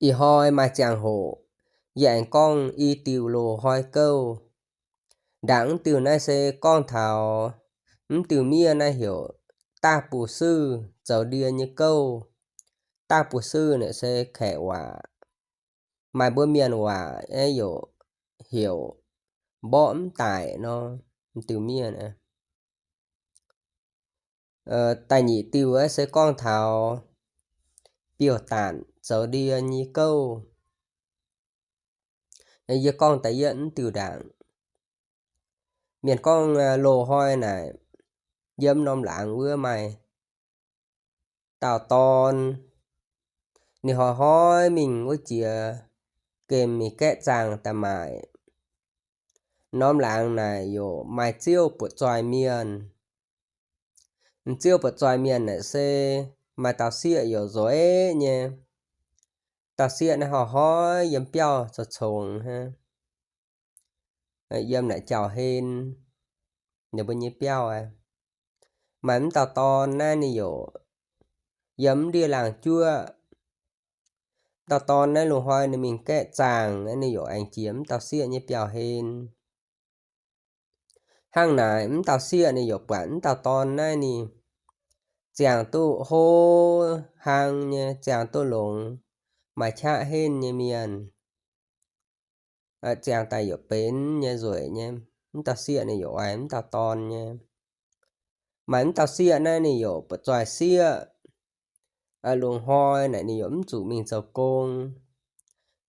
Ih hnoi maaih ziangh hoc yie aengx gorngv i diuh loz-hnoi gouv. Ndaangc mv diuh naaiv se gorngv taux mv diuh miev naaiv heuc daav bu suv zoux ndie nyei gouv. Daav bu suv naaic se Kaeqv waac, maaih mbuo Mienh waac aeqv, yaac heuc mborqv mv daic nor, mv diuh miev naaiv. Da'nyeic diuh aeqv se gorngv taux biouv-daanc zoux ndie nyei gouv. Yie gorngv da'yietv mv diuh ndaangc. Mienh gorngv loz-hnoi naaic, yiem norm laangz wuov maaih dauh dorn, ninh hnoi-hnoi mingh wuov jiex gemh mingh gaeqv zaangh daaih maaic. Norm laangz naaic yaac maaih ziouv buoqc zoih mienh. M'ziouv buoqc zoih mienh naaic se maaih dauh sieqv yaac nzueic nyei. Dauh sieqv naaiv hnoi-hnoi yiem biauv zoux congx hnangv. Yiem naaic jauv-hlen, ninh mbuo nyei biauv aqv. Maaih mv dauh dorn naaiv ninh yaac yiem mv ndiev laangh juoqv. Dauh dorn naaiv loz-hnoi ninh mingh gaeqv zaangh, ninh yaac aengx jiex mv dauh sieqv nyei biauv-hlen. Hnangv naaic mv dauh sieqv ninh yaac buatc mv dauh dorn naaiv ninh ziangh duqv hlo hlang nyei, ziangh duqv longx, maaih qaqv henv nyei mienh. Ziangh daaih yaac benx nyei, nzueic nyei. Mv dauh sieqv ninh yaac oix mv dauh dorn nyei. Maaih mv dauh sieqv naaiv ninh yaac buoqc zoih sieqv. Loz-hnoi naaic ninh yaac mv zuqc mingh zoux gong.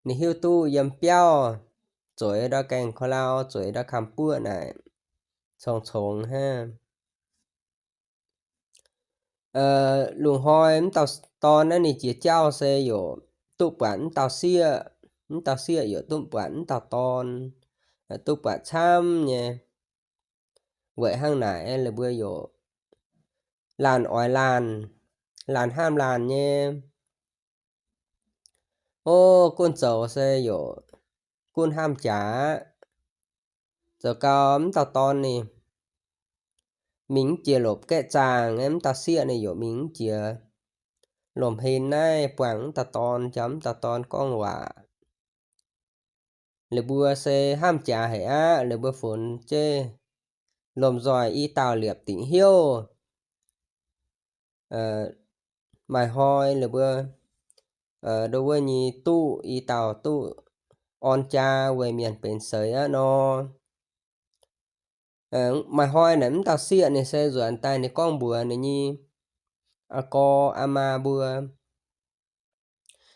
Ninh hiuv duqv yiem biauv zueiz ndau gaengh korv-lauh, zueiz ndau kamx buoqv naaic, congx-congx hnangv. Loz-hnoi mv dauh dorn naaiv ninh jiex jauv se yaac duqv buatc mv dauh sieqv, mv dauh sieqv yaac duqv buatc mv dauh dorn, duqv buatc camv nyei. Weic hnangv naaic la'buo yaac laanh oix laanh, laanh hnamv laanh nyei. O, gunv zoux se yaac gunv hnamv jaax aqv. Zoux gau mv dauh dorn ninh mingh mv jiex lopc gaeqv zaangh, mv dauh sieqv ninh yaac mingh mv jiex lomc hlen naaiv buangh mv dauh dorn, jangx mv dauh dorn gorngv waac. La'buo se hnamv jaax haic aqv. La'buo funx jienv lomh nzoih i dauh liepc dingc hnyouv. Maaih hnoi la'buo ndo wuov nyei duqv i dauh duqv orn jaa weic mienh benx seix aqv nor. Maaih hnoi naaic mv dauh sieqv ninh se nzuonx daaih ninh gorngv mbuox ninh nyei aa gorx aa maa mbuo,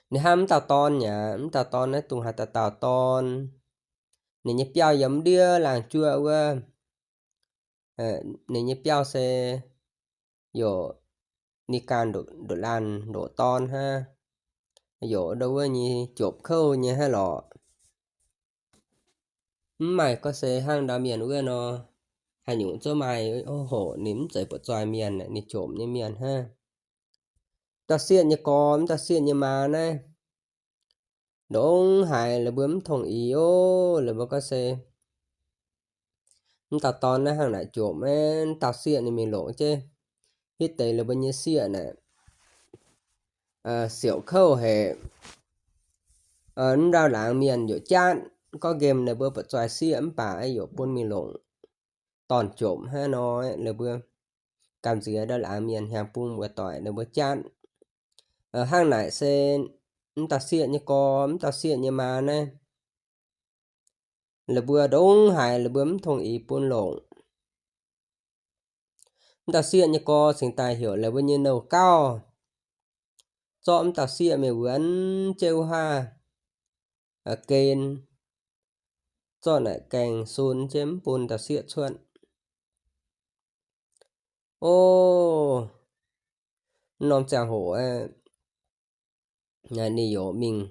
ninh hnamv mv dauh dorn aqv. Mv dauh dorn naaiv dongh haaix dauh dauh dorn, ninh nyei biauv yiem ndiev laangh juoqv wuov. Ninh nyei biauv se yaac ninh ganh ndoqc laanh ndoqc dorn hnangv, yaac ndo wuov nyei jopc kouv nyei hnangv lorqc. Mv maaih gorngv se hnangv ndau mienh wuov nor, haaix nyungc zungv maaih. O, hoc ninh mv zeiz buoqc zoih mienh, ninh jomc nyei mienh hnangv. Dauh sieqv nyei gorx, mv dauh sieqv nyei maa naaiv ndongc haaix la'buo mv tongx ix oc. La'buo gorngv se mv dauh dorn naaiv hnangv naaic jomc, mv dauh sieqv ninh mingh longc jienv hitv deix la'buo nyei sieqv naaic siouc kouv haic. Mv ndau laangz mienh yaac jatv, gorngv nqemh ninh mbuo buoqc zoih sieqv mv baac yaac bun mingh longc dorn-jomc hnangv nor. La'buo gamh nziex ndau laangz mienh hnyangx bun muoz-doic ninh mbuo jatv. Hnangv naaic se mv dauh sieqv nyei gorx, mv dauh sieqv nyei maa naaiv, la'buo ndongc haaix la'buo mv tongx ix bun longc. Mv dauh sieqv nyei gorx cingx daaih heuc la'buo nyei nouh gauh zorqv mv dauh sieqv mingh wuonx jienv wuov haav gen, zorqv naaic gaengh sun jienv mv bun dauh sieqv cuotv. O, norm ziangh hoc ninh yaac mingh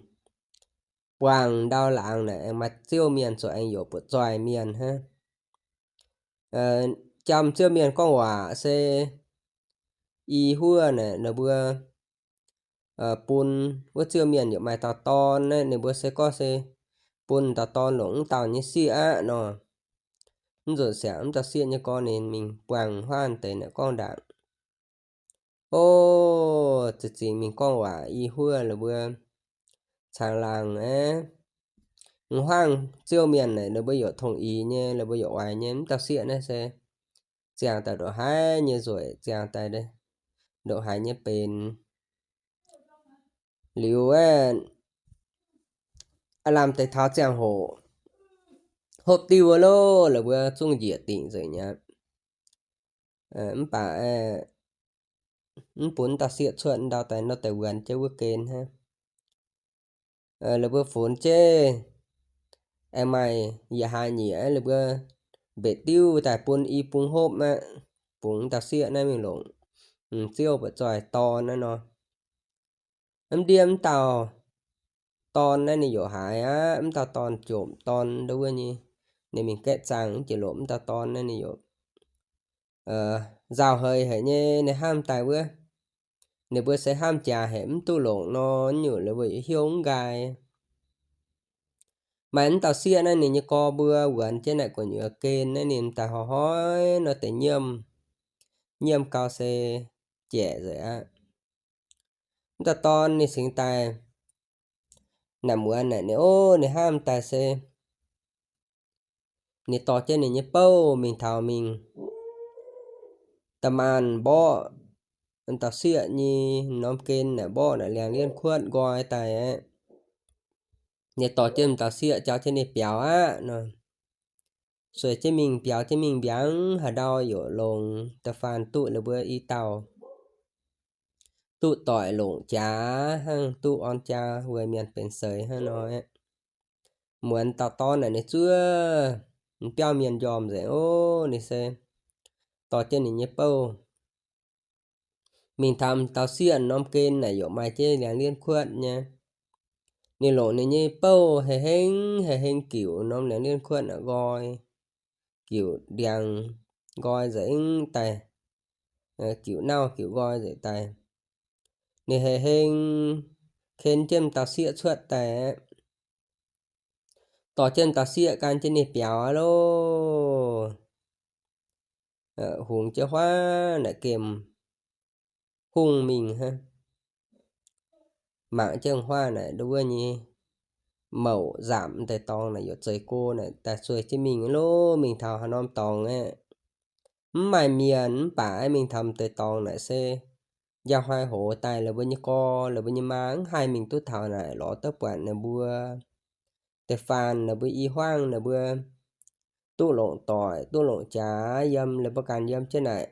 buangh ndau laangz naaic, aengx maaih ziouv mienh zuqc aengx yaac buoqc zoih mienh hnangv. Jaa m'ziouv mienh gorngv waac se i huov naaic ninh mbuo bun wuov ziouv mienh yaac maaih dauh dorn naaiv, ninh mbuo se gorngv se bun dauh dorn longc mv dauh nyei sieqv aqv nor. Mv nzunc siangx mv dauh sieqv nyei gorx ninh mingh buangh huav deix naaic gorngv ndaangc, o, za'gengh mingh gorngv waac i huov la'buo caangh laangc aeqv, m'huaangv ziouv mienh naaic ninh mbuo yaac tongx ix nyei, ninh mbuo yaac oix nyei. Mv dauh sieqv naaiv se ziangh daaih ndongc haaix nyei nzueic, ziangh daaih ndongc haaix nyei benx. Liuz aeqv, aav lamh deix taux ziangh hoc hopv diuv loh, la'buo zungv njiec dingc nzengc aqv. Mv baac mv bun dauh sieqv cuotv ndau daaih nor deix wuonx jienv wuov gen hnangv. La'buo funx jienv aengx maaih yietc hlaax nyieqc, la'buo mbetc diuv daaih bun i bung hopv aqv, bungx dauh sieqv naaiv mingh longc ziouv buatc zoih dorn naaiv nor. Mv ndiev mv dauh dorn naaiv ninh yaac haiz aqv. Mv dauh dorn jomc dorn ndau wuov nyei, ninh mingh gaeqv zaangh jiex longc mv dauh dorn naaiv ninh yaac nzauh heix haic nyei, ninh hnamv daaih wuov, ninh mbuo se hnamv jaax haic mv duqv longc nor, nyungc la'buo hiuv mv nqaai. Maaih mv dauh sieqv naaiv ninh nyei gorx mbuo wuonx jienv naaic gu'nyuoz gen naaiv ninh daaih hnoi-hnoi nor deix nyiemv, nyiemv gau se jaeqc nzengc aqv. Mv dauh dorn ninh cingx daaih naaic muonz naaic ninh, ov, ninh hnamv daaih se ninh dorh jienv ninh nyei bouh mingh taux mingh da'maanc mborqv dauh sieqv nyei norm gen naaic, mborqv naaic liangx-lienh kuotv nqoi daaih aqv. Ninh dorh jienv dauh sieqv jauv jienv ninh biaux aqv nor, sueih jienv mingh biaux jienv mingh mbiaangx haaix ndau yaac longx da'faanh duqv la'buo i dauh duqv doic longc jaax hnangv, duqv orn jaa weic mienh benx seix hnangv nor. Muonz dauh dorn naaic ninh zuov biauv mienh njormh nzengc, ov, ninh se dorh jienv ninh nyei bouh mingh taux dauh sieqv norm gen naaic yaac maaih jienv liangx-lienh kuotv nyei. Ninh longc ninh nyei bouh hei hengv hei hengv giuc norm liangx-lienh kuotv naaic nqoi, giuc ndiangx nqoi nzengc daaih, giuc nauv giuc nqoi nzengc daaih. Ninh hei hengv ken jienv dauh sieqv cuotv daaih aqv. Dorh jienv dauh sieqv gan jienv ninh biaux aqv loh. Hungx jienv huaav naaic gemh hungh mingh hnangv. Mangc jienv huaav naaic nduov wuov nyei mouc nzamc deix dorngx naaic yaac zeix go naaic daaih sueih jienv mingh loh. Mingh taux haaix norm dorngx aeqv, mv maaih mienh, mv baac mingh taux deix dorngx naaic se njang hnoi hoz daaih la'buo nyei gorx la'buo nyei maa mv haih mingh duqv taux naaic lorz duqv buatc ninh mbuo da'faanh ninh mbuo i huaangv ninh mbuo duqv longc doic duqv longc jaax yiem la'buo ganh yiem jienv naaic,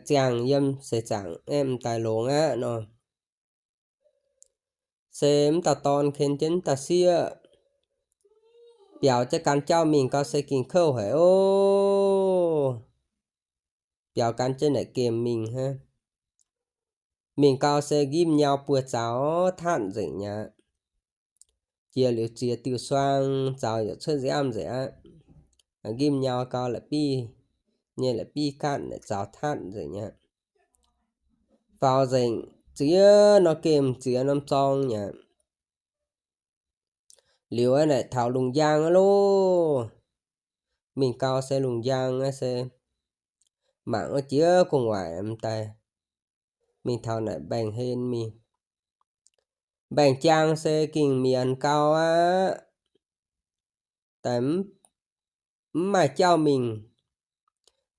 ziangh yiem seix zaangc aeqv, m'daaih longx aqv nor. Se m'dauh dorn ken jienv m'dauh sieqv biaux jienv gan jauv mingh gau se ging kouv haic ov. Biaux gan jienv naaic gemh mingh hnangv. Mingh gau se nqimv nyau buoz-zaux tatv nzengc mi'aqv. Jiex liuz ziex diuh suang, zaux yaac cuotv nziaamv nzengc aqv. Nqimv nyau gau la'bieiv nyei la'bieiv gaatv naaic zaux tatv nzengc mi'aqv. Faaux nzengc ziex norm gemh ziex norm zorng mi'aqv. Liuz naaic taux lungh njang aqv loh. Mingh gau se lungh njang aqv se mangc wuov jiex gu'nguaaic m'daaih mingh taux naaic mbaengx-hlen mingh. Mbaengx-jaang se gengh mienz gau aqv. Daaih mv maaih jauv mingh.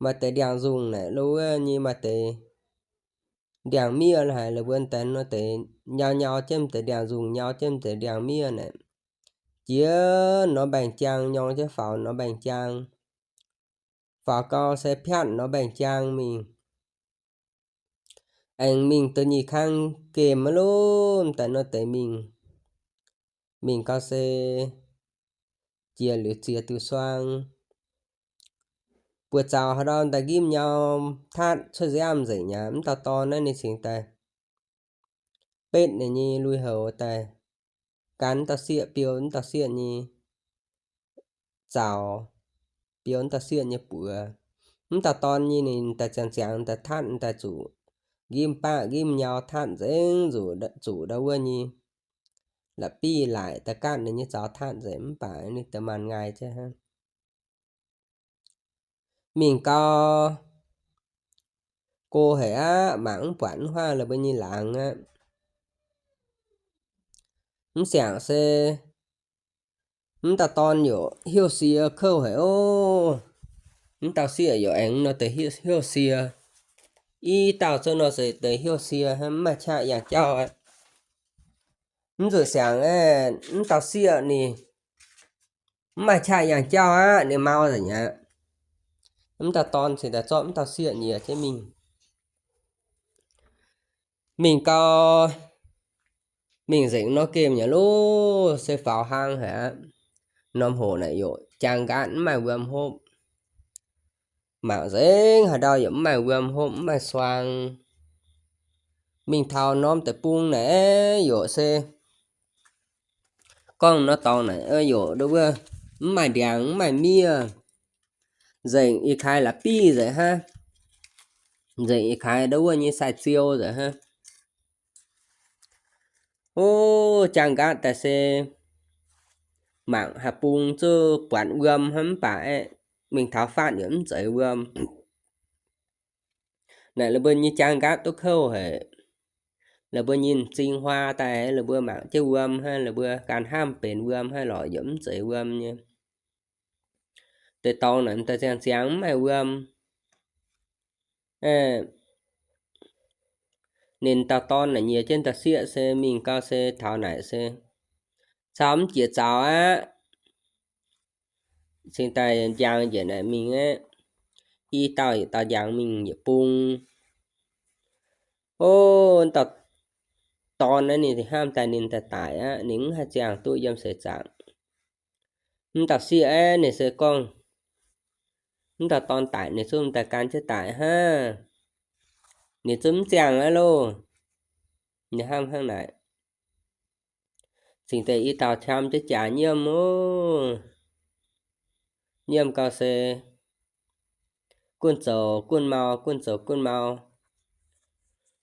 Maaih deix ndiangx-nzungh naaic lo wuov nyei maaih deix ndiangx-miev haic, la'buo deix nor deix nyau nyau jienv deix ndiangx-nzungh, nyau jienv deix ndiangx-miev naaic, jiex norm mbaengx-jaang nyorng jienv faaux norm mbaengx-jaang. Faaux gau se piatv norm mbaengx-jaang mingh. Aengx mingh da'nyeic kang gemh aqv loh, m'daaih nor deix mingh. Mingh gau se jiex liuz ziex diuh suang. Buoz-zaux haaix ndau daaih nqimv nyau tatv cuotv nziaamv nzengc mi'aqv. M'dauh dorn naaiv ninh cingx daaih betv ninh nyei lui-houx daaih gan m'dauh sieqv, biou m'dauh sieqv nyei zaux, biou m'dauh sieqv nyei buoz. M'dauh dorn nyei ninh daaih ziangx ziangx daaih tatv daaih zuqc nqimv baqv nqimv nyau tatv nzengc, zuqc ndau wuov nyei la'bieiv laaic daaih gaatv ninh nyei zaux tatv nzengc, mv baac ninh daaih maanc ngaih jienv hnangv. Mingh gau, go haic aqv, mangc mv buatc mv huaav la'buo nyei laangz aqv. Mv siangx se mv dauh dorn yaac hiuv sie kouv haic oc. Mv dauh sieqv yaac aengx nor deix hiuv sie. I dauh zouv nor se deix hiuv sie, mv maaih qaqv yangh jauv aqv. Mv zuqc siangx, mv dauh sieqv ninh mv maaih qaqv yangh jauv aqv, ninh mau nzengc aqv. Mv dauh dorn cingx daaih zorqv mv dauh sieqv nyiex jienv mingh. Mingh gau, mingh nzengc norm gemh nyei lov, se faaux hlang haic aqv. Norm hoc naaic yaac jaang nqaatv mv maaih wuom hopv. Mangc nzengc haaix ndau yaac mv maaih wuom hopv, mv maaih suang. Mingh taux norm deic-bung naaic yaac se gorngv nor dorngx naaic yaac ndo wuov mv maaih ndiangx, mv maaih miev. Nzengc ih kaaix la'biv nzengc hnangv. Nzengc ih kaaix ndo wuov nyei sai-ziou nzengc hnangv. O, jaang nqaatv daaih se mangc haaix bung zuqc buatc wuom hnangv mv baac aeqv, mingh taux faatv yaac mv zeiz wuom. Naaic la'buo nyei jaang nqaatv duqv kouv haic. La'buo nyei m'zing huaa daaih, la'buo mangc jienv wuom hnangv, la'buo gan hnamv benx wuom hnangv lorqc, yaac mv zeiz wuom nyei. Deix dorngx naaic m'daaih ziangh ziangx mv maaih wuom. Ninh dauh dorn naaic nyiex jienv dauh sieqv se mingh gau se taux naaic se caux mv jiex zaux aqv. Cingx daaih njang njiec naaic mingh aqv. I dauh yietc dauh njang mingh yietc bung. O, dauh dorn naaiv ninh hnamv daaih ninh daaih daic aqv, ninh mv haih ziangh duqv yiem seix zaangc. Mv dauh sieqv aeqv, ninh se gorngv mv dauh dorn daic ninh zungv m'daaih gan jienv daic hnangv. Ninh zungv mv ziangh aqv loh. Ninh hnamv hnangv naaic. Cingx daaih i dauh qam jienv jaax nyiemv oc. Nyiemv gau se gunv zoux gunv mau, gunv zoux gunv mau.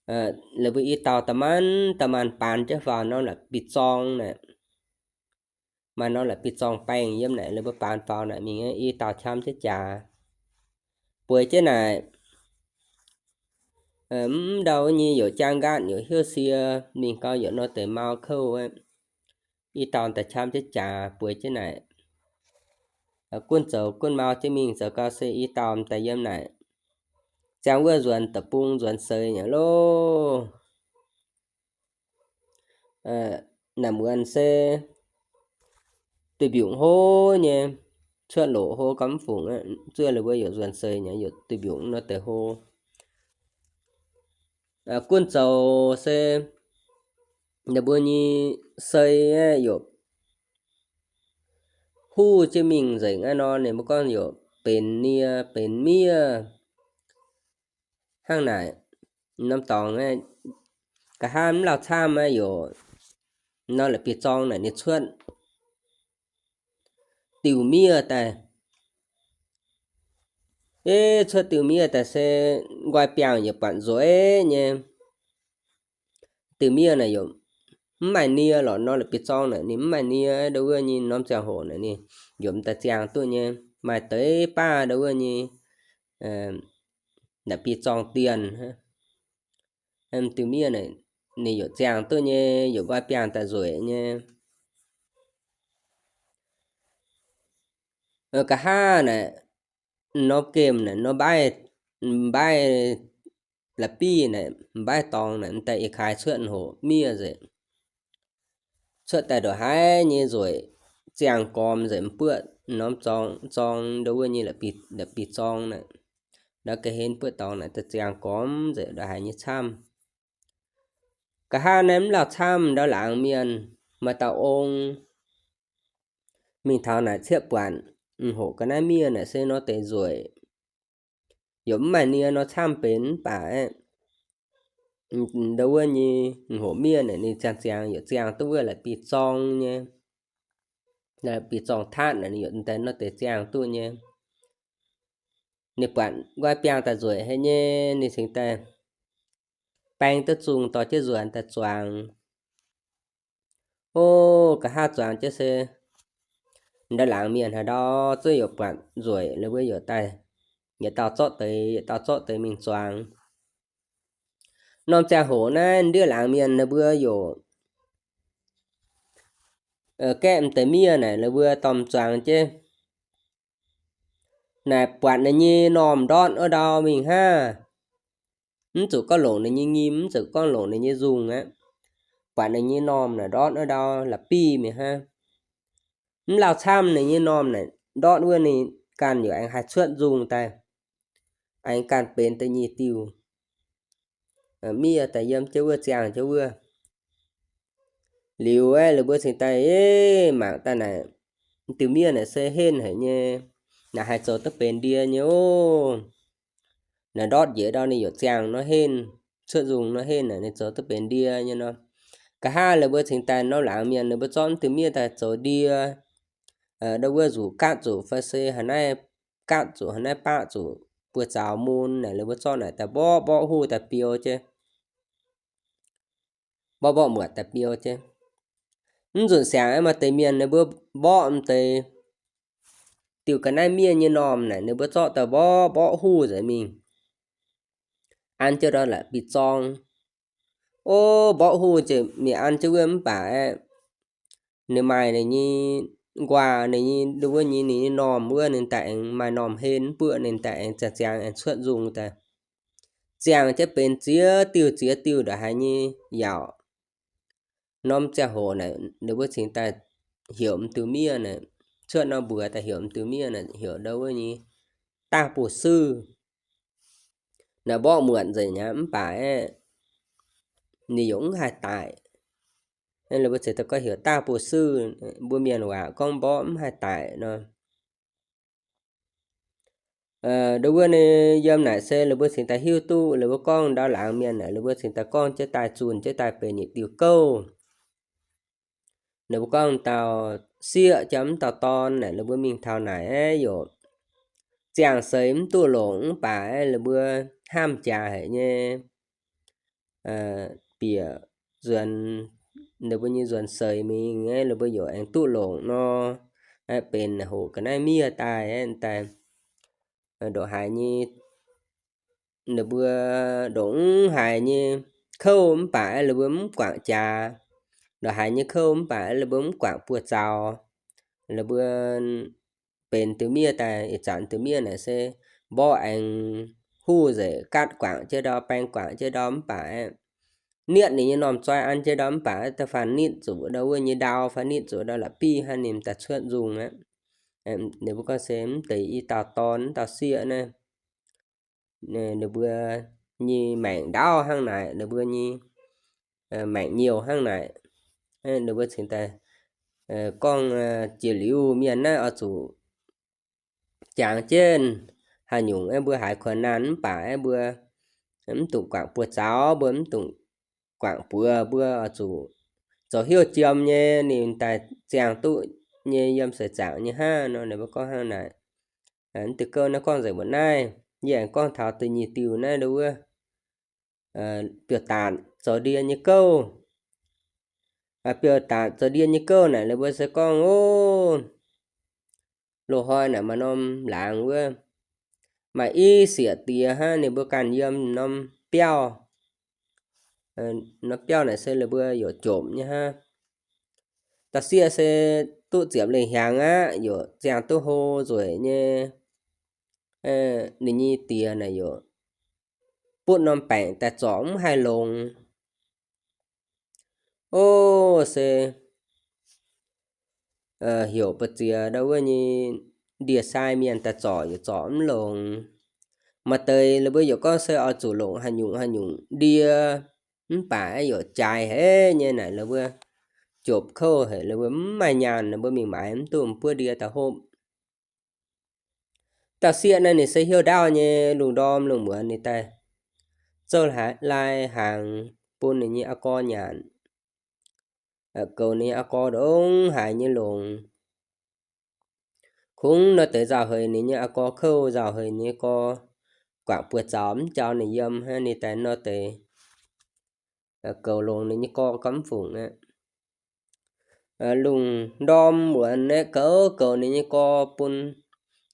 Laaix mbuo i dauh da'maanc da'maanc baanz jienv faaux norm la'bieiv-zorng naaic. Maaih norm la'bieiv-zorng baengh yiem naaic, laaix mbuo baanz faaux naaic mingh i dauh qam jienv jaax. Bueix jienv naaic, mv ndau nyei yaac jaang nqaatv yaac hiuv sie, mingh gau yaac nor deix mau kouv. I dauh daaih qam jienv jaax bueix jienv naaic. Gunv zoux gunv mau jienv mingh zoux gau se i dauh m'daaih yiem naaic. Ziangh wuov nzuonx deic-bung nzuonx seix nyei loh. Naaic muonz se duih mbiungc hlo nyei, cuotv loc hlo gau mv fungc, zuov laaix mbuo yaac nzuonx seix nyei, yaac duih mbiungc nor deix hlo. Gunv zoux se laaix mbuo nyei sei yaac huv jienv mingh nzengc aqv nor, ninh mbuo gorngv yaac benx nie benx miev hnangv naaic. Norm dorngx nqa'haav mv lauh camv aqv, yaac nor la'bieiv-zorng naaic ninh cuotv diuh miev daaih. Cuotv diuh miev daaih se nqoi biangh yaac buatc nzueic nyei. Diuh miev naaic yaac mv maaih nie lorqc, nor la'bieiv-zorng naaic ninh mv maaih nie, ndo wuov nyei norm ziangh hoc naaic ninh yaac m'daaih ziangh duqv nyei. Maaih deix baav ndo wuov nyei la'bieiv-zorng dienh. Diuh miev naaic ninh yaac ziangh duqv nyei, yaac nqoi biangh daaih nzueic nyei. Nqa'haav naaic, norm gemh naaic, norm mbaiv, mbaiv la'bieiv naaic, mbaiv dorngx naaic, m'daaih ih kaaix cuotv hoc miev nzengc. Cuotv daaih ndongc haaix nyei nzueic, ziangh gormx nzengc, m'buoqv norm zorng, zorng ndo wuov nyei la'bieiv-zorng naaic, ndau ga'hlen buoqv dorngx naaic daaih ziangh gormx nzengc ndongc haaix nyei camv. Nqa'haav naaiv mv lauh camv ndau laangz mienh, maaih dauh ong mingh taux naaic cieqv buatc, hoc ga'naaiv miev naaic se nor deix nzueic, yaac mv maaih nie nor camv benx mv baac ndo wuov nyei hoc miev naaic ninh ziangh ziangx yaac ziangh duqv wuov la'bieiv-zorng nyei, la'bieiv-zorng tatv naaic ninh yaac deix nor deix ziangh duqv nyei. Ninh buatc nqoi biangh daaih nzueic haic nyei, ninh cingx daaih baeng duqv zungh dorh jienv nzuonx daaih zuangx. O, nqa'haav zuangx jienv se ndau laangz mienh haaix ndau zuov yaac buatc nzueic, laaix mbuo yaac daaih yietc dauh zorqv deix, yietc dauh zorqv deix mingh zuangx. Norm ziangh hoc naaiv ndiev laangz mienh ninh mbuo yaac gaeqv m'deix miev naaic, ninh mbuo dorh zuangx jienv naaic buatc ninh nyei normh ndortv wuov ndau mingh hnangv. Mv zuqc gorngv longc ninh nyei nyim, mv zuqc gorngv longc ninh nyei nzungh aqv. Buatc ninh nyei normh naaic ndortv wuov ndau la'bieiv mingh hnangv. Mv lauh camv ninh nyei normh naaic ndortv wuov ninh ganh yaac aengx haih cuotv nzungh daaih, aengx ganh benx da'nyeic diuh miev daaih yiem jienv wuov ziangh jienv wuov. Liuz aeqv, ninh mbuo cingx daaih, ev, mangc daaih naaic, diuh miev naaic se henv haic nyei, naaic haih zoux duqv benx ndie nyei oc. Naaic ndortv njiec ndau ninh yaac ziangh nor henv, cuotv nzungh nor henv naaic ninh zoux duqv benx ndie nyei nor. Nqa'haav ninh mbuo cingx daaih norm laangz mienh ninh mbuo zorqv diuh miev daaih zoux ndie, ndau wuov nzuqc gaatv zuqc fai se haaix naaiv gaatv zuqc haaix naaiv baqv zuqc buoz-zaux mun naaic, ninh mbuo zorqv naaic daaih mborqv mborqv huv daaih biou jienv, mborqv mborqv muotc daaih biou jienv. Mv nzunc siangx aeqv, maaih deix mienh ninh mbuo mborqv m'deix diuh ga'naaiv miev nyei normh naaic, ninh mbuo zorqv daaih mborqv mborqv huv nzengc mingh, an jienv ndau la'bieiv zorng. O, mborqv huv nzengc mingh an jienv wuov mv baac aeqv, ninh maaih ninh nyei nquaah, ninh nyei ndau wuov nyei, ninh nyei normh wuov, ninh daaih aengx maaih normh henv mv buoqv, ninh daaih aengx ziangh ziangx aengx cuotv nzungh daaih, ziangh jienv benx ziex diuh ziex diuh ndongc haaix nyei yaauc. Norm ziangh hoc naaic ninh mbuo cingx daaih heuc m'diuh miev naaic, cuotv norm mbuox daaih heuc m'diuh miev naaic, heuc ndau wuov nyei daav buoz-suiv. Naaic mborqv muotc nzengc aqv mv baac aeqv, ninh yaac mv haih daic. Ninh mbuo cingx daaih gorngv heuc daav buoz-suiv, mbuo mienh waac gorngv mborqv mv haih daic nor. Ndau wuov ninh yiem naaic se ninh mbuo cingx daaih hiuv duqv, ninh mbuo gorngv ndau laangz mienh naaic, ninh mbuo cingx daaih gorngv jienv daaih zunh jienv daaih benx yietc diuh gouv. Ninh mbuo gorngv dauh sieqv jaa mv dauh dorn naaic, ninh mbuo mingh taux naaic aeqv, yaac ziangh seix mv duqv longc mv baac aeqv, ninh mbuo hnamv jaax haic nyei, bieqc nzuonx, ninh mbuo nyei nzuonx seix mingh aeqv, ninh mbuo yaac aengx duqv longc nor, aeqv, benx hoqc ga'naaiv miev daaih aeqv, daaih ndongc haaix nyei, ninh mbuo ndongc mv haiz nyei kouv mv baac aeqv, ninh mbuo mv guangc jaax, ndongc haaix nyei kouv mv baac aeqv, ninh mbuo mv guangc buoz-zaux, ninh mbuo benx diuh miev daaih. Ih zanc diuh miev naaic se mborqv aengx huv nzengc, gaatv guangc jienv ndau, baeng guangc jienv ndau mv baac aeqv, nietv ninh nyei normh zoi an jienv ndau mv baac aeqv, da'faanh nitv zuqc ndau wuov nyei ndau fai nitv zuqc ndau la'bieiv hnangv ninh daaih cuotv nzungh aqv. Ninh mbuo gorngv se mv deix i dauh dorn, mv dauh sieqv naaiv, ninh mbuo nyei maengc ndaauv hnangv naaic, ninh mbuo nyei maengc nyouh hnangv naaic. Ninh mbuo cingx daaih gorngv jiex liuz mienh naaiv oix zuqc jangx jienv haaix nyungc aeqv, mbuo haiz kuonx naanh mv baac aeqv, mbuo mv dungx guangc buoz-zaux, mbuo mv dungx guangc buoz, mbuo oix zuqc zoux heuc jiem nyei, ninh daaih ziangh duqv nyei yiem seix zaangc nyei hnangv nor. Ninh mbuo gorngv hnangv naaic. Mv deix gouv naaiv gorngv nzengc mbuo naaiv, yie aengx gorngv taux da'nyeic diuh naaiv ndau wuov biouv-daatc zoux ndie nyei gouv. Biouv-daatc zoux ndie nyei gouv naaic, ninh mbuo se gorngv, o, loz-hnoi naaic maaih norm laangz wuov, maaih i sieqv diex hnangv, ninh mbuo ganh yiem norm biauv. Norm biauv naaic se ninh mbuo yaac jomc nyei hnangv. Dauh sieqv se duqv ziepc lengh hnyangx aqv, yaac ziangh duqv hlo nzueic nyei. Ninh nyei diex naaic yaac butv norm baengc daaih zorc mv haih longx. O, se heuc mbu'ziex ndau wuov nyei ndie-sai mienh daaih zorc yaac zorc mv longx. Maaih deix ninh mbuo yaac gorngv se oix zuqc longc haaix nyungc haaix nyungc ndie, mv baac yaac jaaix haic nyei naaic, ninh mbuo jomc kouv haic, ninh mbuo mv maaih nyaanh, ninh mbuo mingh maaiz mv duqv mbuov ndie daaih hopv. Dauh sieqv naaiv ninh se hnyouv ndaauv nyei, lungh ndorm lungh muonz ninh daaih zouv lai hnaangx bun ninh nyei aa gorx nyanc. Goux ninh nyei aa gorx ndongc haaix nyei longx. Kungx nor deix nzauh heix ninh nyei aa gorx kouv, nzauh heix ninh nyei gorx guangc buoz-zaux mv jauv ninh yiem hnangv, ninh daaih nor deix goux longx ninh nyei gorx gau mv fungc aqv. Lungh ndorm muonz aeqv, goux goux ninh nyei gorx bun,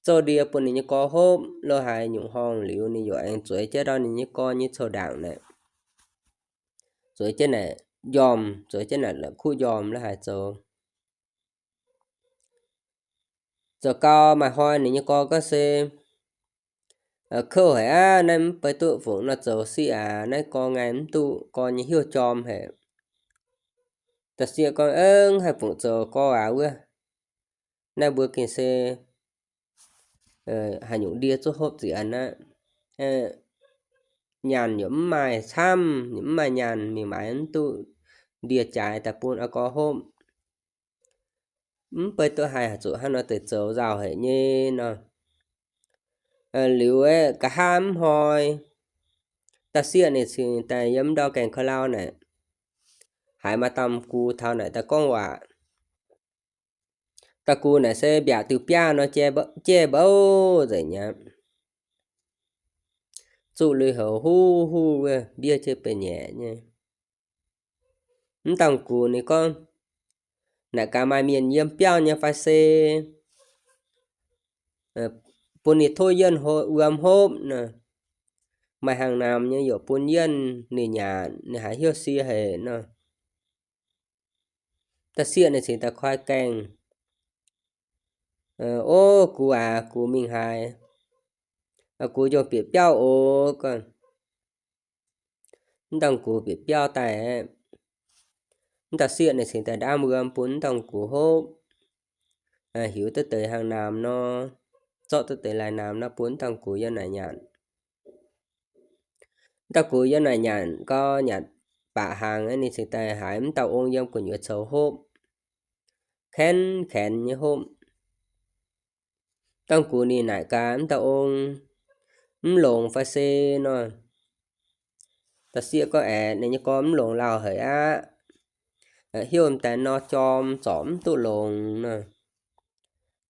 zouv ndie bun ninh nyei gorx hopv lo haaix nyungc horngh liuz, ninh yaac aengx zueiz jienv ndau ninh nyei gorx nyei cou-ndaangc naaic, zueiz jienv naaic njormh, zueiz jienv naaic la'kuqv njormh lo haaix zoux. Zoux gau maaih hnoi ninh nyei gorx gorngv se, kouv haic aqv, naaiv mv bei duqv fungc nor zoux siqv aac, naaiv gorx ngaih mv duqv gorx nyei hnyouv jorm haic. Da'sieqv gorngv, Mv haih fungc zoux gorx aac wuov. Naaiv mbuo gengh se haaix nyungc ndie zuqc hopv ziqc aqv. Nyaanh yaac mv maaih camv, yaac mv maaih nyaanh, mingh maaiz mv duqv ndie jaaix daaih bun aa gorx hopv. Mv bei duqv haih zuqc hnangv nor deix zoux nzauh haic nyei nor. Liuz aeqv, nqa'haav mv hnoi, Da'sieqv ninh cingx daaih yiem ndau gaengh ka'lau naaic, haiz maaih dauh gux taux naaic daaih gorngv waac. Dauh gux naaic se mbiaauc diuh biaav nor jai mbouv nzengc aqv. Zuqc lui-houx huv huv wuov, mbiouv jienv benx nyeic nyei. Mv dauh gux ninh gorngv, Naaic gaax maaih mienh yiem biauv nyei fai se bun ninh tov yienh wuom hopv nor. Maaih hnaangx-naamh nyei yaac bun yienh ninh nyanc, ninh haiz hnyouv sie haic nor. Da'sieqv ninh cingx daaih koi gaengh, O gux aac, gux mingh haaix? Gux njongc bieqc biauv oc. Mv dauh gux bieqc biauv daaih, mv dauh sieqv ninh cingx daaih ndaamv wuom bun mv dauh gux hopv, hiuv duqv deix hnaangx-naamh nor, zorqv duqv deix lai-naamh nor bun mv dauh gux yiem naaic nyanc. Mv dauh gux yiem naaic nyanc gau, nyanc baac hnaangx ninh cingx daaih haiz mv dauh ong yiem gu'nyuoz coux hopv, kaenx kaenx nyei hopv. Dauh gux ninh naaic gaax mv dauh ong, Mv longx fai se? Nor, dauh sieqv gorngv, Aeqv, ninh nyei gorx mv longx lauh haic aqv. Hnyouv daaih nor jorm, zorc mv duqv longx nor.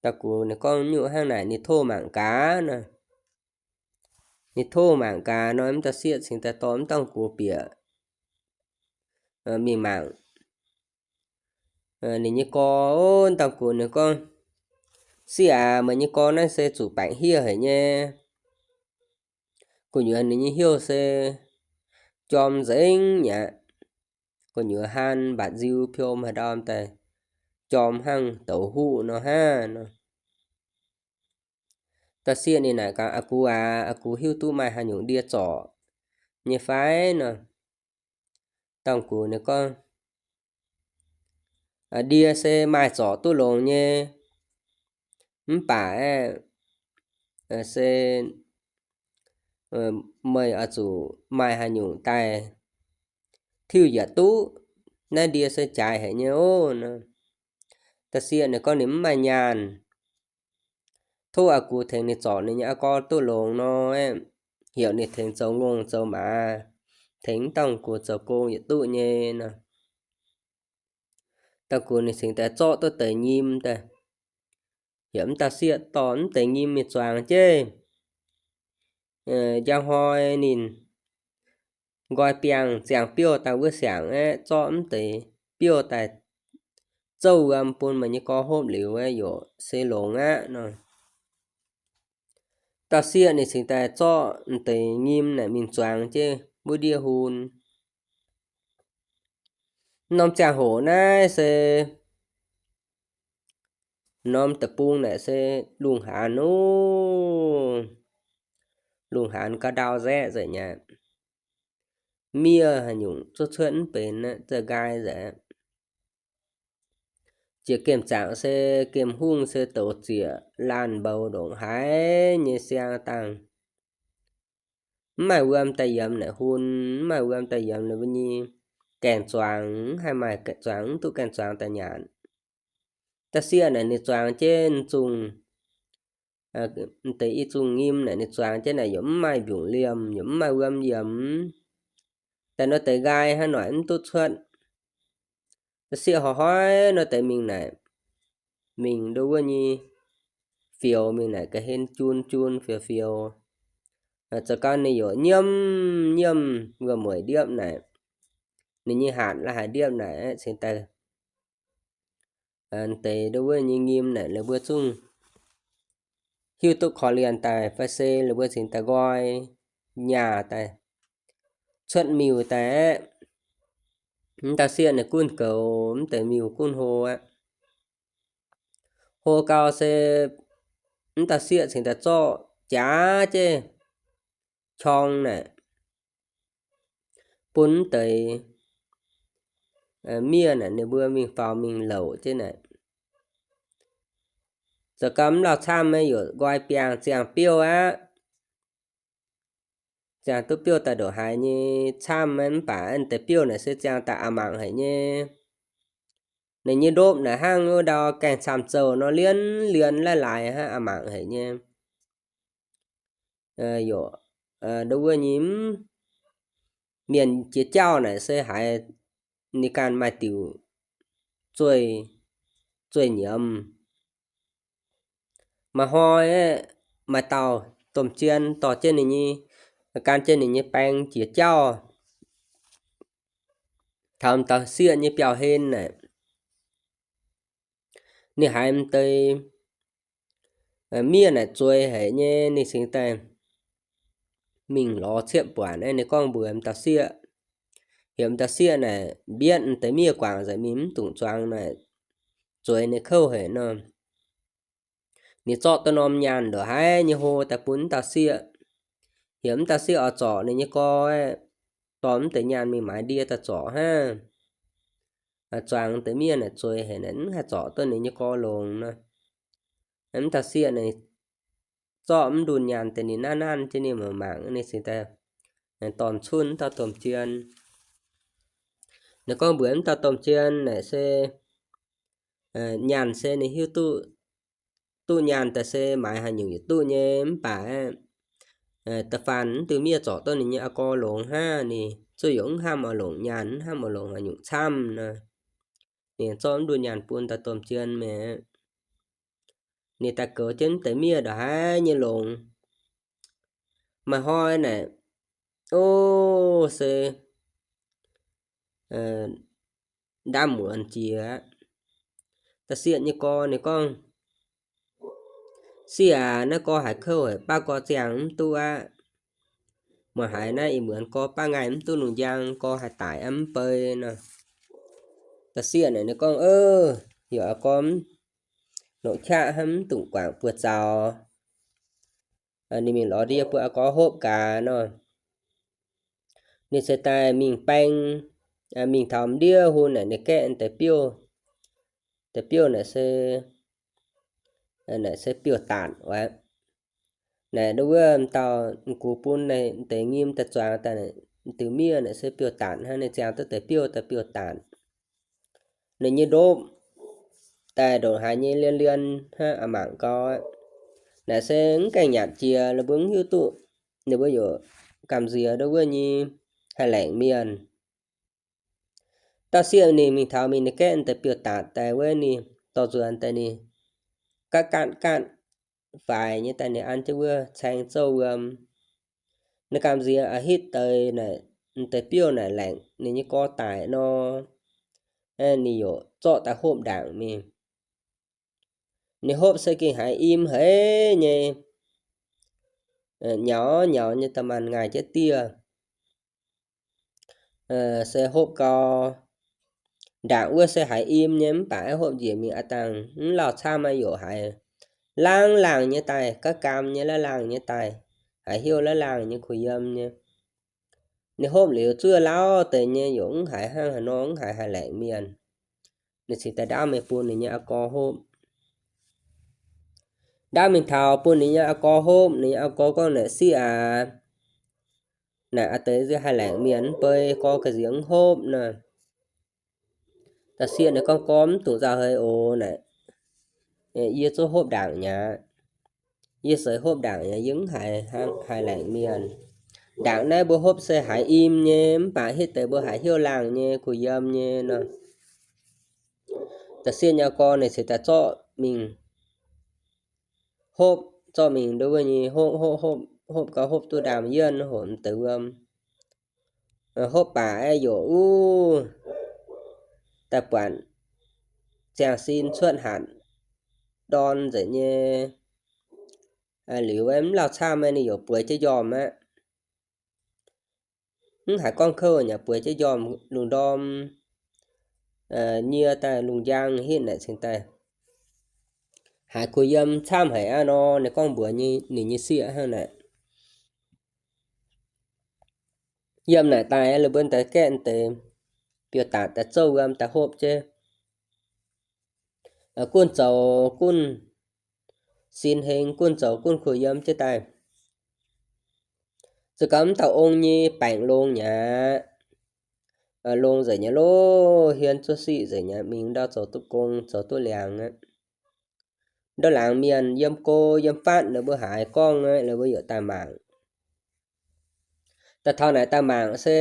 Dauh gux ninh gorngv, Nyungc hnangv naaic ninh tov mangc gaax nor. Ninh tov mangc gaax nor, mv dauh sieqv cingx daaih dorh mv dauh gux bieqc mingh mangc ninh nyei gorx. Mv dauh gux ninh gorngv, Sieqv aac, meih nyei gorx naaiv se zuqc baengc hiev haic nyei. Gu'nyuoz ninh nyei hnyouv se jorm nzengc aqv. Gu'nyuoz haan mbatc nziu piom haaix ndau daaih jorm hnangv douz huv nor hnangv nor. Dauh sieqv ninh naaic gaax, Aa gux aac, aa gux hiuv duqv maaih haaix nyungc ndie zorc nyei fai? Nor, dauh gux ninh gorngv, Ndie se maaih zorc duqv longx nyei, mv baac aeqv, se meih oix zuqc maaih haaix nyungc daaih tiuv yietc duqv. Naaiv ndie se jaaix haic nyei oc. Nor, dauh sieqv ninh gorngv ninh mv maaih nyaanh. Tov aa gux tengx ninh zorc ninh nyei aa gorx duqv longx nor, heuc ninh tengx zoux ngongh zoux maaz, tengx mv dauh gux zoux gong yietc duqv nyei nor. Dauh gux ninh cingx daaih zorqv duqv deix nyim daaih, heuc mv dauh sieqv dorh mv deix nyim mingh zuangx jienv. Njang hnoi ninh nqoi biangh ziangh biouv daaih wuov siangx aeqv, zorqv mv deix biouv daaih zouv wuom bun meih nyei gorx hopv liuz aeqv, yaac se longx aqv nor. Dauh sieqv ninh cingx daaih zorqv mv deix nyim naaic mingh zuangx jienv wuov ndiev hun. Norm ziangh hoc naaiv se norm deic-bung naaic se lungh haanz oc. Lungh haanz ga'ndau nzaeqv nzengc aqv. Miev haaix nyungc zuov cuotv mv benx aqv, za'gengh nqaai nzengc aqv. Jiex gemh zaangc se gemh hungh se douz zieqc laanh mboux ndongc haaix nyei siang dangh. Mv maaih wuom daaih yiemx naaic hun, mv maaih wuom daaih yiemx ninh mbuo nyei gaengh zuangx, mv haih maaih zuangx, mv duqv gaengh zuangx daaih nyanc. Dauh sieqv naaic ninh zuangx jienv zungh, deix i zungh nyim naaic ninh zuangx jienv naaic yaac mv maaih mbiungc liemh, yaac mv maaih wuom yiemx. Daaih nor deix nqaai hnangv noic mv duqv cuotv. Dauh sieqv hnoi-hnoi nor deix mingh naaic, mingh ndo wuov nyei fioux, mingh naaic ga'hlen jun jun fioux fioux. Zoux gau ninh yaac nyiemv nyiemv wuom-mueic ndiepv naaic, ninh nyei hatc la'haic ndiepv naaic cingx daaih deix ndo wuov nyei nyim naaic la'buo zungv hiuv duqv korv-lienh daaih fai se la'buo cingx daaih nqoi nyaah daaih cuotv miuc daaih aqv. Mv dauh sieqv naaic gunv goux mv deix miuc gunv hlo aqv. Hlo gau se mv dauh sieqv cingx daaih zorqv jaax jienv qorng naaic bun mv deix miev naaic ninh mbuo mingh faaux mingh louc jienv naaic. Zoux gau mv lauh camv, maiv yaac nqoi biangh ziangh biouv aqv. Ziangh duqv biouv daaih ndongc haaix nyei camv maiv mv baac deix biouv naaic se ziangh daaih aqc mangc haic nyei. Ninh nyei ndopv naaic hnangv wuov ndau gaengh camv zouh nor, lien lien laaih laaix hnangv, aqc mangc haic nyei. Yaac ndo wuov nyei mv, mienh jiex jauv naaic se haiz ninh ganh maaih diuc zueih, zueih nyiemz. Maaih hnoi aeqv, maaih dauh domh jien dorh jienv ninh nyei, gan jienv ninh nyei baeng jiex jauv taux dauh sieqv nyei biauv-hlen naaic. Ninh haiz m'deix miev naaic zueiz haic nyei, ninh cingx daaih mingh lorz ciepv buatc. Ninh gorngv mbuox m'dauh sieqv, heuc m'dauh sieqv naaic mbietv m'deix miev guangc nzengc mingh, mv dungx zuangx naaic, zueiz ninh kouv haic nor. Ninh zorqv duqv norm nyaanh ndongc haaix nyei hlo daaih bun m'dauh sieqv, heuc m'dauh sieqv oix zorc ninh nyei gorx, dorh m'deix nyaanh mingh maaiz ndie daaih zorc hnangv. Zuangx deix miev naaic zueiz haic naaic, mv haih zorc duqv ninh nyei gorx longx nor. M'dauh sieqv naaic zorqv mv ndunh nyaanh daaih ninh nanv nanv jienv ninh mangc mangc, ninh cingx daaih dorh cunv m'dauh domh jien. Ninh gorngv mbuox m'dauh domh jien naaic se, nyaanh se ninh hiuv duqv, duqv nyaanh daaih se maaiz haaix nyungc yaac duqv nyei, mv baac da'faanh mv deix miev zorc duqv ninh nyei a'gorx longx hnangv, ninh zuqc yaac mv hnamv oix longc nyaanh, mv hnamv oix longc haaix nyungc camv nor. Ninh zorqv mv ndunh nyaanh bun dauh domh jien mi'aqv. Ninh daaih goux jienv deix miev ndongc haaix nyei longx. Maaih hnoi naaic, o, se ndaamv muonz jiex aqv. Dauh sieqv nyei gorx ninh gorngv, Sieqv aac, naaiv gorx haiz kouv haic, baav gorx ziangh mv duqv aqv. Muoz haiz naaiv ih muonz gorx baav ngaih mv duqv lungh njang, gorx haih daic aqv, mv bei nor. Dauh sieqv naaic ninh gorngv, Ov, yaac gorx longc qaqv hnangv, mv dungx guangc buoz zaux. Ninh mingh lorz ndie bun a'gorx hopv gaax nor. Ninh se daaih mingh baeng, mingh taux ndiev hun naaic ninh gaeqv deix biouv, deix biouv naaic se, naaic se biouv-datc aqv. Naaic ndo wuov dauh gux bun naaic deix nyim daaih zuangx daaih, diuc miev naaic se biouv-datc hnangv, ninh ziangh duqv deix biouv daaih biouv-datc. Ninh nyei ndopv daaih ndongc haaix nyei lien lien hnangv, a'mangc gau aqv. Naaic se mv gaengh nyanc jiex, ninh mbuo mv hiuv duqv, ninh mbuo yaac gamh nziex ndo wuov nyei haih laengc mienh. Dauh sieqv ninh mingh taux mingh ninh gaeqv deix biouv-datc daaih wuov ninh dorh nzuonx daaih ninh gaatv gaatv gaatv faix nyei daaih ninh an jienv wuov caeng zouv wuom. Ninh gamh nziex a'hitv deix naaic, deix biouv naaic laengc ninh nyei gorx daic nor, ninh yaac zorqv daaih hopv ndaangc mingh. Ninh hopv se gengh haiz im haic nyei, nyaux nyaux nyei da'maanh ngaih jienv dieh. Se hopv gau, ndaangc wuov se haiz im nyei mv baac hopv njiec mingh a'dangh mv lauh camv, maaih yaac haiz laangh laangh nyei daaih, gav gaam nyei laangh laangh nyei daaih, haiz heuc laangh laangh nyei kuh yiem nyei. Ninh hopv liuz zuov lauh deix nyei yaac mv haiz hnangv haaix nor, mv haiz haih laengc mienh. Ninh cingx daaih ndaamv mingh bun ninh nyei a'gorx hopv. Ndaamv mingh taux bun ninh nyei a'gorx hopv. Ninh nyei a'gorx gorngv naaic, Sieqv aac, naaic a'deix haih laengc mienh mv bei, gorx ga'nziex mv hopv nor. Dauh sieqv naaic gorngv, Gorx mv dungx nzauh heix oc. Naaic, yie zungv hopv ndaangc mi'aqv. Yie seix hopv ndaangc mi'aqv, yie mv haiz, haih laengc mienh. Ndaangc naaiv mbuo hopv se haiz im nyei mv baac hitv deix mbuo haiz heuc laangh nyei kuh yiem nyei nor. Dauh sieqv nyei gorx ninh cingx daaih zorqv mingh hopv, zorqv mingh ndo wuov nyei hopv hopv hopv hopv gau hopv duqv ndaamv-yienv hoc m'deix wuom. Hopv baac aeqv, yaac uv daaih buatc ziangh sin cuotv hatc ndorn nzengc nyei. Liuz aeqv, mv lauh camv aeqv, ninh yaac bueix jienv njormh aqv. Mv haiz gorngv kouv, yaac bueix jienv njormh lungh ndorm nyie daaih lungh njang hitv naaic cingx daaih haiz kuh yiem camv haic aqv nor, ninh gorngv mbuox ninh nyei sieqv hnangv naaic. Yiem naaic daaih la'buo deix gaeqv deix biauv-datc daaih zouv wuom daaih hopv jienv, gunv zoux gunv sin heng, gunv zoux gunv kuh yiem jienv daaih. Zuqc gauh mv dauh ong nyei baengc longx nyei aqv. Longx nzengc nyei loh, hienx zuov siqv nzengc nyei aqv, mingh ndau zoux duqv gong, zoux duqv liangx aqv. Ndau laangz mienh yiem go yiem fatv, ninh mbuo haiz gorngv aqv, ninh mbuo yaac daaih mangc. Daaih taux naaic daaih mangc se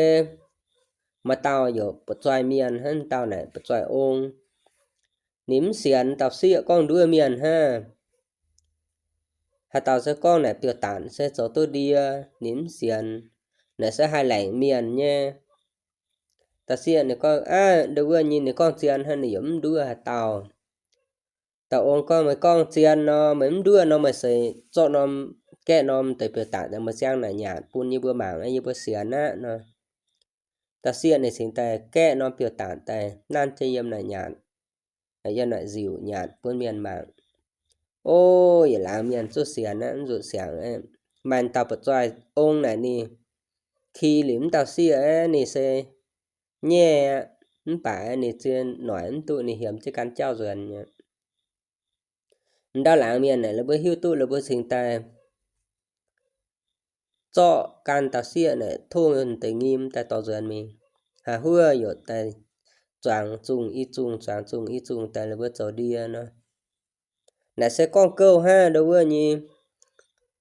maaih dauh yaac buoqc zoih mienh hnangv, dauh naaic buoqc zoih ong. Ninh mv sienx dauh sieqv gorngv nduov mienh hnangv. Haaix dauh se gorngv naaic biauv-datc se zoux duqv ndie, ninh mv sienx. Naaic se haih laengc mienh nyei. Dauh sieqv ninh gorngv, aav, ndau wuov nyei ninh gorngv zien hnangv, ninh yaac mv nduov haaix dauh. Dauh ong gorngv, meih gorngv zien nor, meih mv nduov nor, meih seix zorqv norm, gaeqv norm deix biauv-datc daaih, meih ziangh naaic nyaatc bun yie mbuo mangc, yie mbuo sienx aqv nor. Dauh sieqv ninh cingx daaih gaeqv norm biauv-datc daaih nanv jienv yiem naaic nyaatc, yiem naaic nziuc nyaatc bun mienh mangc. O, yietc laangz mienh zuqc sienx aqv, mv zuqc sienx aqv. Maaih dauh buoqc zoih ong naaic ninh ki liuz mv dauh sieqv aqv, ninh se nyaiv aqv, mv baac ninh zien noic mv duqv, ninh hiemx jienv gan jauv nzuonx nyei. Ndau laangz mienh naaic, ninh mbuo hiuv duqv, ninh mbuo cingx daaih zorqv gan dauh sieqv naaic tov deix nyim daaih dorh nzuonx mingh. Haih huov yaac daaih zuangx zungh i zungh, zuangx zungh i zungh daaih ninh mbuo zoux ndie nor. Naaic se gorngv gouv hnangv ndau wuov nyei,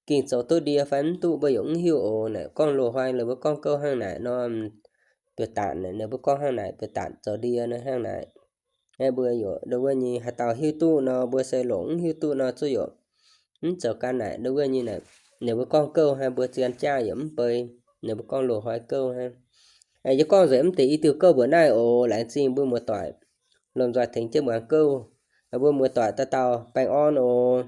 ging zoux duqv ndie fai mv duqv mbuo yaac mv hiuv oc. Naaic gorngv loz-hnoi ninh mbuo gorngv gouv hnangv naaic nor, biauv-datc naaic ninh mbuo gorngv hnangv naaic, biauv-datc zoux ndie nor hnangv naaic. Mbuo yaac ndau wuov nyei haaix dauh hiuv duqv nor, mbuo se longc, mv hiuv duqv nor zuqc yaac mv zoux gan naaic ndau wuov nyei naaic. Ninh mbuo gorngv gouv hnangv, mbuo zien jaav yaac mv bei. Ninh mbuo gorngv loz-hnoi gouv hnangv. Yie gorngv nzengc mv deix i diuh gouv mbuoqc naaiv oc. Laengz zingh mbuo muoz-doic lomh nzoih tengx jienv muangx gouv. Mbuo muoz-doic dauh dauh baengh orn oc.